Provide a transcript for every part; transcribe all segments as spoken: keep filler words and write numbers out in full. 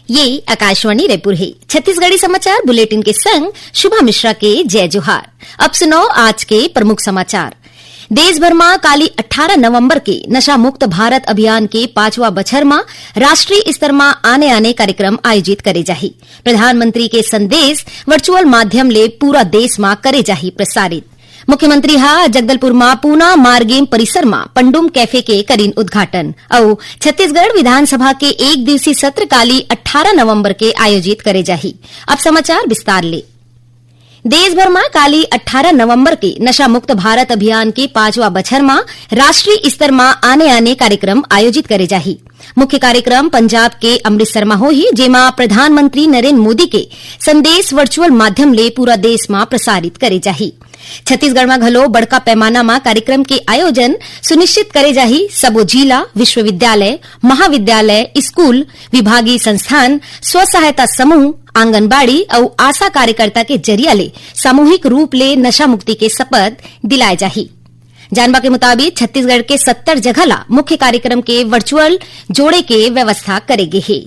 ये आकाशवाणी रायपुर हे। छत्तीसगढ़ी समाचार बुलेटिन के संग शुभा मिश्रा के जय जोहार। अब सुनव आज के प्रमुख समाचार। देश भर म काली अट्ठारह नवंबर के नशा मुक्त भारत अभियान के पांचवा बछर म राष्ट्रीय स्तर म आने-आने कार्यक्रम आयोजित करे जाही। प्रधानमंत्री के संदेश वर्चुअल माध्यम ले पूरा देश म करे जाही प्रसारित। मुख्यमंत्री ह जगदलपुर म पूना मारगेम परिसर म पंडुम कैफे के करिन उद्घाटन। अउ छत्तीसगढ़ विधानसभा के एक दिवसीय सत्र काली अट्ठारह नवंबर के आयोजित करे जाही। अब समाचार विस्तार ले। देश भर म काली अट्ठारह नवंबर के नशा मुक्त भारत अभियान के पांचवा बछर म राष्ट्रीय स्तर म आने-आने कार्यक्रम आयोजित करे जाही। मुख्य कार्यक्रम पंजाब के अमृतसर म होही, जेमा प्रधानमंत्री नरेंद्र मोदी के संदेश वर्चुअल माध्यम ले पूरा देश म प्रसारित करे जाही। छत्तीसगढ़ म घलो बड़का पैमाना म कार्यक्रम के आयोजन सुनिश्चित करे जाही। सबो जिला, विश्वविद्यालय, महाविद्यालय, स्कूल, विभागीय संस्थान, स्व सहायता समूह, आंगनबाड़ी अउ आशा कार्यकर्ता के जरिया ले सामूहिक रूप ले नशा मुक्ति के शपथ दिलाए जाही। जानबा के मुताबिक, छत्तीसगढ़ के सत्तर जगह ला मुख्य कार्यक्रम के वर्चुअल जोड़े के व्यवस्था करे गे हे।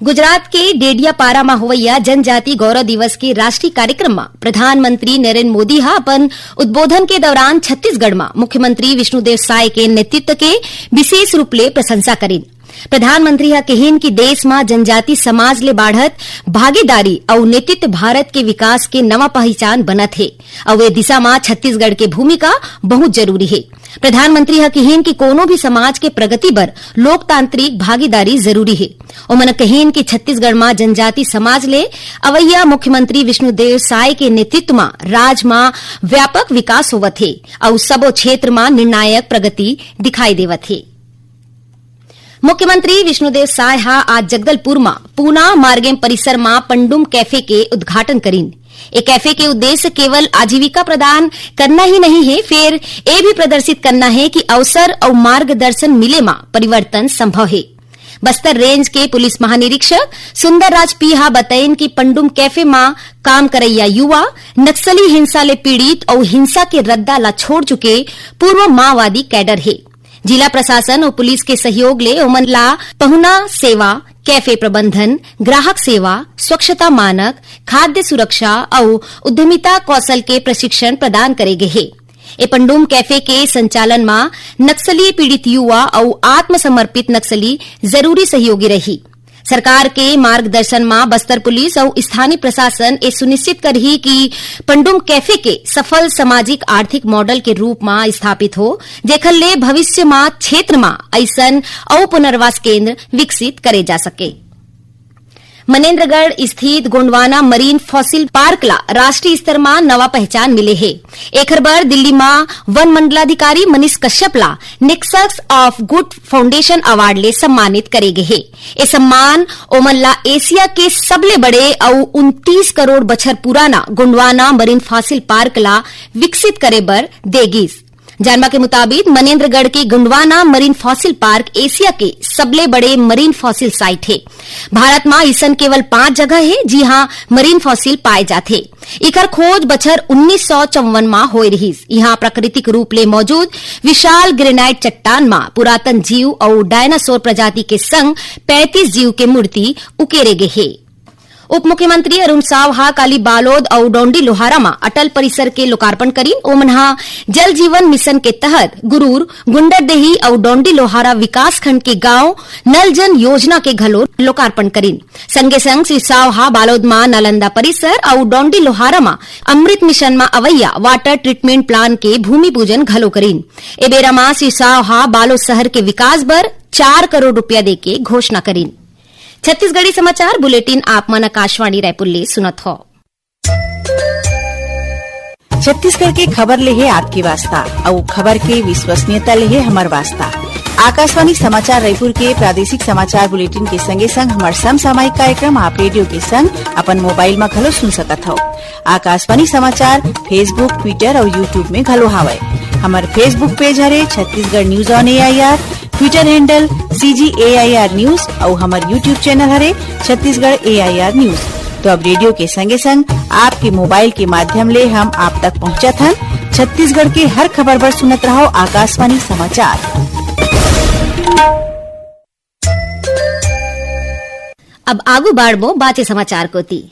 गुजरात के डेडियापारा म होवइया जनजाति गौरव दिवस के राष्ट्रीय कार्यक्रम म प्रधानमंत्री नरेंद्र मोदी ह अपन उद्बोधन के दौरान छत्तीसगढ़ म मुख्यमंत्री विष्णुदेव साय के नेतृत्व के विशेष रूप ले प्रशंसा करिन। प्रधानमंत्री ह कहिन कि देश म जनजाति समाज ले बाढ़त भागीदारी अउ नेतृत्व भारत के विकास के नवा पहिचान बनत हे, अउ ए दिशा म छत्तीसगढ़ के भूमिका बहुत जरूरी हे। प्रधानमंत्री ह किहिन कि कोनो भी समाज के प्रगति बर लोकतांत्रिक भागीदारी जरूरी हे। ओमन कहिन कि छत्तीसगढ़ म जनजाति समाज ले अवइया मुख्यमंत्री विष्णुदेव साय के नेतृत्व म राज म व्यापक विकास होवत हे अउ सबो क्षेत्र म निर्णायक प्रगति दिखाई देवत हे। मुख्यमंत्री विष्णुदेव साय ह आज जगदलपुर म पूना मार्गेम परिसर म पंडुम कैफे के उद्घाटन करिन। ए कैफे के उद्देश्य केवल आजीविका प्रदान करना ही नहीं हे, फेर ए भी प्रदर्शित करना हे कि अवसर अउ मार्गदर्शन मिले म परिवर्तन संभव हे। बस्तर रेंज के पुलिस महानिरीक्षक सुंदर राज पी ह बतइन कि पंडुम कैफे म काम करइया युवा नक्सली हिंसा ले पीड़ित अउ हिंसा के रद्दा ला छोड़ चुके पूर्व माओवादी कैडर हे। जिला प्रशासन अउ पुलिस के सहयोग ले ओमन ला पहुना सेवा, कैफे प्रबंधन, ग्राहक सेवा, स्वच्छता मानक, खाद्य सुरक्षा अउ उद्यमिता कौशल के प्रशिक्षण प्रदान करे गे हे। ए पंडुम कैफे के संचालन म नक्सली पीड़ित युवा अउ आत्मसमर्पित नक्सली जरूरी सहयोगी रही। सरकार के मार्गदर्शन म बस्तर पुलिस अउ स्थानीय प्रशासन ए सुनिश्चित करही कि पंडुम कैफे के सफल सामाजिक आर्थिक मॉडल के रूप म स्थापित हो, जेखर ले भविष्य म क्षेत्र म अइसन अउ पुनर्वास केंद्र विकसित करे जा सके। मनेन्द्रगढ़ स्थित गोंडवाना मरीन फॉसिल पार्क ला राष्ट्रीय स्तर म नवा पहचान मिले हे। एखर बर दिल्ली म वन मंडलाधिकारी मनीष कश्यप ला Nexus of Good Foundation Award ले सम्मानित करे गे हे। ए सम्मान ओमन ला एशिया के सबले बड़े अउ उनतीस करोड़ बछर पुराना गोंडवाना मरीन फॉसिल पार्क ला विकसित करे बर दे गिस। जानबा के मुताबिक, मनेन्द्रगढ़ के Gondwana marine fossil park Asia के सबले बड़े मरीन फॉसिल साइट हे। भारत म अइसन केवल पांच जगह हे, जिहां मरीन फॉसिल पाए जाथे। इखर खोज बछर उन्नीस सौ चौवन म होए रिहिस। इहां प्राकृतिक रूप ले मौजूद विशाल ग्रेनाइट चट्टान म पुरातन जीव अउ डायनासोर प्रजाति के संग पैंतीस जीव के मूर्ति उकेरे गे हे। उप मुख्यमंत्री अरुण साव ह काली बालोद अउ डौंडी लोहारा म अटल परिसर के लोकार्पण करिन। ओमन ह जल जीवन मिशन के तहत गुरूर, गुंडरदेही अउ डौंडी लोहारा विकासखंड के गांव नल जल योजना के घलो लोकार्पण करिन। संगे संग श्री साव ह बालोद म नालंदा परिसर अउ डौंडी लोहारा म अमृत मिशन म अवइया वाटर ट्रीटमेंट प्लांट के भूमि पूजन घलो करिन। ए बेरा म श्री साव ह बालोद शहर के विकास बर चार करोड़ रुपया दे के घोषणा करिन। छत्तीसगढ़ी समाचार बुलेटिन आप मन आकाशवाणी रायपुर ले सुनत हव। छत्तीसगढ़ के खबर ले हे आपके वास्ता, अउ खबर के विश्वसनीयता ले हे हमर वास्ता। आकाशवाणी समाचार रायपुर के प्रादेशिक समाचार बुलेटिन के संगे संग हमर समसामयिक कार्यक्रम आप रेडियो के संग अपन मोबाइल म घलो सुन सकत हव। आकाशवाणी समाचार Facebook, Twitter अउ YouTube में घलो हावय। हमर Facebook पेज हरे Chhattisgarh news on AIR, Twitter handle CG AIR news अउ हमर YouTube चैनल हरे छत्तीसगढ़ एआईआर न्यूज। तो अब रेडियो के संगे संग आपके मोबाइल के माध्यम ले हम आप तक पहुंचत हन। छत्तीसगढ़ के हर खबर बर सुनत रहव आकाशवाणी समाचार। अब आगू बाढ़बो बाचे समाचार कोती।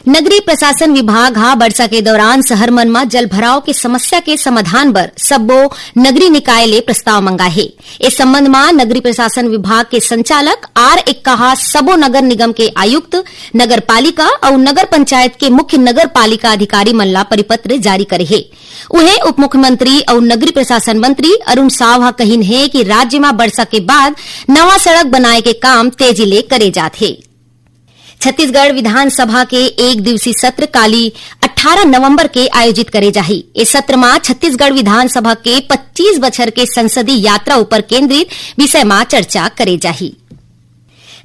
नगरीय प्रशासन विभाग ह बरसा के दौरान शहर मन म जलभराव के समस्या के समाधान बर सब्बो नगरीय निकाय ले प्रस्ताव मंगाए हे। ए संबंध म नगरीय प्रशासन विभाग के संचालक आर एक्का ह सबो नगर निगम के आयुक्त, नगर पालिका अउ नगर पंचायत के मुख्य नगर पालिका अधिकारी मन ला परिपत्र जारी करे हे। उहें, उप मुख्यमंत्री अउ नगरीय प्रशासन मंत्री अरुण साव ह कहिन हे कि राज्य म बरसा के बाद नवा सड़क बनाए के काम तेजी ले करे जात हे। छत्तीसगढ़ विधानसभा के एक दिवसीय सत्र काली अट्ठारह नवंबर के आयोजित करे जाही। ए सत्र म छत्तीसगढ़ विधानसभा के पच्चीस बछर के संसदीय यात्रा ऊपर केंद्रित विषय म चर्चा करे जाही।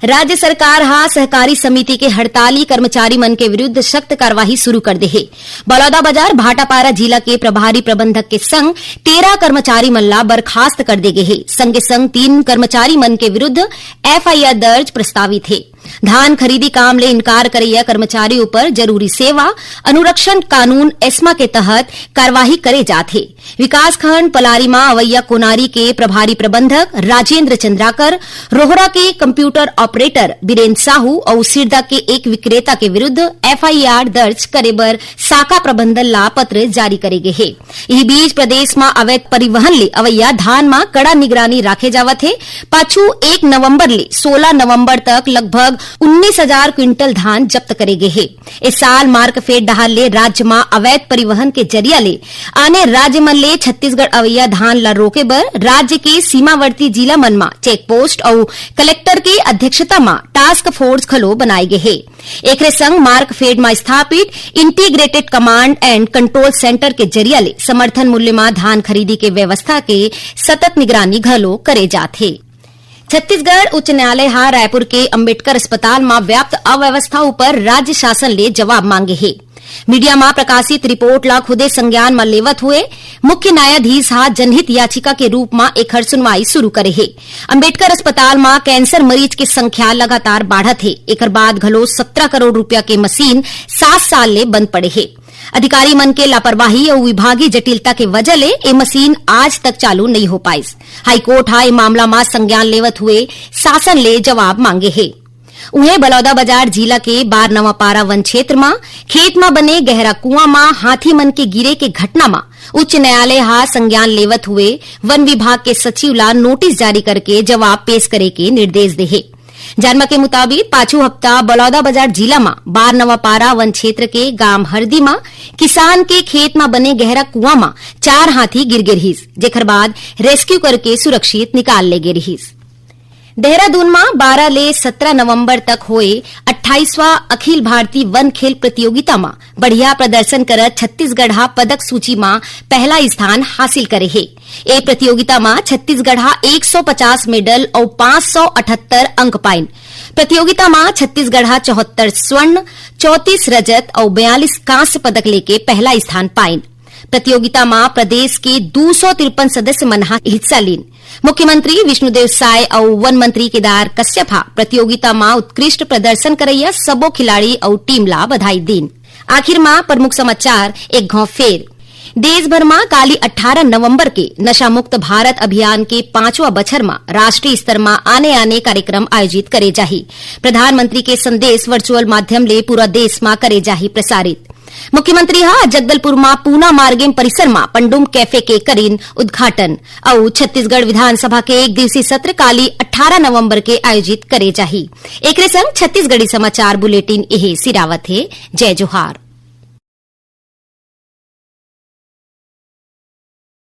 राज्य सरकार ह सहकारी समिति के हड़ताली कर्मचारी मन के विरुद्ध सख्त कार्यवाही शुरू कर दे हे। बलौदाबाजार भाटापारा जिला के प्रभारी प्रबंधक के संग तेरह कर्मचारी मन ला बर्खास्त कर दे गे हे। संगे संग तीन कर्मचारी मन के विरुद्ध एफआईआर दर्ज प्रस्तावित हे। धान खरीदी काम ले इनकार करैया कर्मचारी ऊपर जरूरी सेवा अनुरक्षण कानून एस्मा के तहत कार्यवाही करे जात हे। विकासखंड पलारी म अवैया कोनारी के प्रभारी प्रबंधक राजेंद्र चंद्राकर, रोहरा के कंप्यूटर ऑपरेटर बीरेंद्र साहू अउ सिरदा के एक विक्रेता के विरुद्ध एफआईआर दर्ज करे बर शाखा प्रबंधन ला पत्र जारी करे गे हे। इही बीच, प्रदेश म अवैध परिवहन ले अवैया धान म कड़ा निगरानी राखे जावत हे। पाछू एक नवंबर ले सोलह नवंबर तक लगभग उन्नीस हजार क्विंटल धान जब्त करे गे हे। ए साल मार्कफेड डहार ले राज्य म अवैध परिवहन के जरिया ले आने राज्य मन ले छत्तीसगढ़ अवैया धान ल रोके बर राज्य के सीमावर्ती जिला मन म चेक पोस्ट अउ कलेक्टर के अध्यक्षता म टास्क फोर्स घलो बनाए गे हे। एकरे संग मार्कफेड म स्थापित integrated command and control centre के जरिया ले समर्थन मूल्य म धान खरीदी के व्यवस्था के सतत निगरानी घलो करे जात हे। छत्तीसगढ़ उच्च न्यायालय ह रायपुर के अंबेडकर अस्पताल म व्याप्त अव्यवस्था ऊपर राज्य शासन ले जवाब मांगे हे। मीडिया म प्रकाशित रिपोर्ट ला खुदे संज्ञान म लेवत हुए मुख्य न्यायाधीश ह जनहित याचिका के रूप म एखर सुनवाई शुरू करे हे। अंबेडकर अस्पताल म कैंसर मरीज के संख्या लगातार बाढ़त हे। एखर बाद घलो सत्रह करोड़ रुपया के मशीन सात साल ले बंद पड़े हे। अधिकारी मन के लापरवाही अउ विभागीय जटिलता के वजह ले ए मशीन आज तक चालू नइ हो पाइस। हाईकोर्ट ह ए मामला म संज्ञान लेवत हुए शासन ले जवाब मांगे हे। उहें, बलौदाबाजार जिला के बारनवापारा वन क्षेत्र म खेत म बने गहरा कुआं म हाथी मन के गिरे के घटना म उच्च न्यायालय ह संज्ञान लेवत हुए वन विभाग के सचिव ला नोटिस जारी करके जवाब पेश करे के निर्देश दे हे। जानबा के मुताबिक, पाछू हफ्ता बलौदाबाजार जिला म बारनवापारा वन क्षेत्र के गांव हरदी म किसान के खेत म बने गहरा कुआं म चार हाथी गिर गे रिहिस, जेखर बाद रेस्क्यू करके सुरक्षित निकाल ले गे रिहिस। देहरादून म बारह ले सत्रह नवंबर तक होए अट्ठाईसवां अखिल भारतीय वन खेल प्रतियोगिता म बढ़िया प्रदर्शन करत छत्तीसगढ़ ह पदक सूची म पहला स्थान हासिल करे हे। ए प्रतियोगिता म छत्तीसगढ़ ह एक सौ पचास मेडल अउ पाँच सौ अठहत्तर अंक पाइन। प्रतियोगिता म छत्तीसगढ़ ह चौहत्तर स्वर्ण, चौंतीस रजत अउ बयालीस कांस्य पदक लेके पहला स्थान पाइन। प्रतियोगिता म प्रदेश के दू सौ तिरपन सदस्य मन ह हिस्सा लीन। मुख्यमंत्री विष्णुदेव साय अउ वन मंत्री केदार कश्यप ह प्रतियोगिता म उत्कृष्ट प्रदर्शन करैया सबो खिलाड़ी अउ टीम ला बधाई दीन। आखिर म प्रमुख समाचार एक घाव फेर। देश भर म काली अट्ठारह नवंबर के नशा मुक्त भारत अभियान के पांचवा बछर म राष्ट्रीय स्तर म आने-आने कार्यक्रम आयोजित करे जाही। प्रधानमंत्री के संदेश वर्चुअल माध्यम ले पूरा देश म करे जाही प्रसारित। मुख्यमंत्री ह जगदलपुर म पूना मार्गेम परिसर म पंडुम कैफे के करीन उद्घाटन। अउ छत्तीसगढ़ विधानसभा के एक दिवसीय सत्र काली अट्ठारह नवंबर के आयोजित करे जाही। एकरे संग छत्तीसगढ़ी समाचार बुलेटिन इहे सिरावत हे। जय जोहार।